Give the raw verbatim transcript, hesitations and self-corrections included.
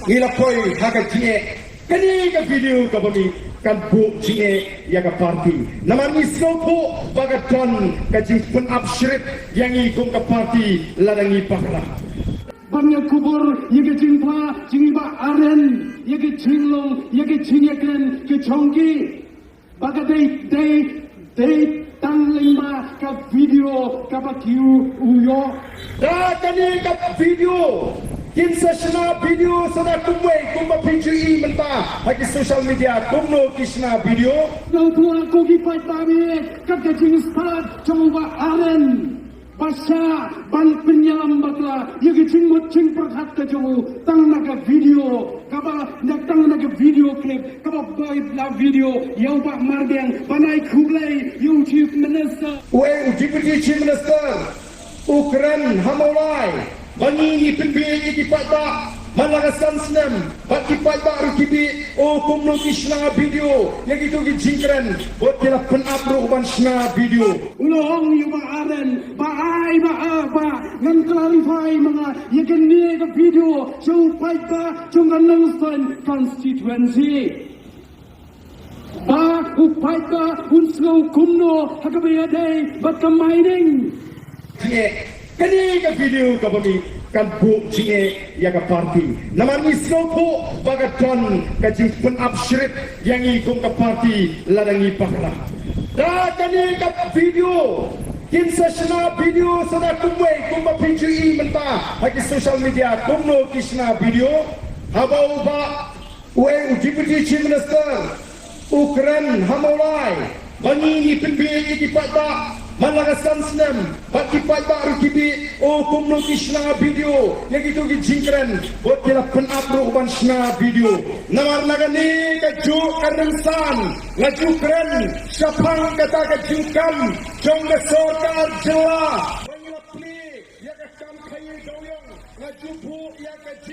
Ngi la poi ha ka jingeh. Kane ka video kaba mih kan buh jingeh ïa ka party. Namar ngi sngewthuh ba ka don ka jingpynap shrip ïa ngi kum ka party lada ngi bakla. Ban ïa kubur ïa ka jingphla jong i Bah Aren, ïa ka jinglong, ïa ka jingïakren ka jong ki. Ba ka dei, dei, dei tang lyngba ka video kaba ki u ïoh. Da kane ka video kin sa shna video sa da kumwei kumba phi ju i mynta ha ki social media kumno ki shna video. Nang tuan ko ki paidbah, kat ka jingstad jong Bah Aren. Ba shah ban pynïalam bakla ïa ka jingmut jingpyrkhat ka jong u tang na ka video kaba, na tang na ka video clip kaba bai la video ïa u Bah Marbiang ban ai khublei ïa u Chief Minister. Uei u Deputy Chief Minister u kren ha Mawlai ba ngi ngi pynbieit ïa ki paidbah man la ka san snem. Bad ki paidbah ruh ki bieit, oh kumno ki shna video ïa kito ki jingkren, bad ki la pynap ruh ban shna video. U la ong ïa u Bah Aren ba ai ba, ah, ba ngan clarify ma nga ïa kane ka video sha u paidbah jong ka Nongstoiñ constituency. Ba u paidbah un sngew kumno ha kaba ïadei bad ka mining. Jingeh. Kane ka video kaba mih kan buh jingeh ïa ka party. Namar ngi sngewthuh ba ka don ka jingpynap shrip ïa ngi kum ka party lada ngi bakla. Da kane ka video kin sa shna video sa da kumwei kumba phi ju i mynta ha ki social media kumno ki shna video. Haba u Bah Uei u Deputy Chief Minister u kren ha Mawlai ba ngi ngi pynbieit ïa ki paidbah man la ka san snem. Bad ki paidbah ruh ki bieit, oh kumno ki shna video ïa kito ki jingkren, bad ki la pynap ruh ban shna video. Namar na kane kajuh ka rynsan la ju kren shaphang kata ka jingkam jong ka sorkar jylla. Ba ngi la plie ïa ka kam khaïi dewiong, la ju buh ïa ka jing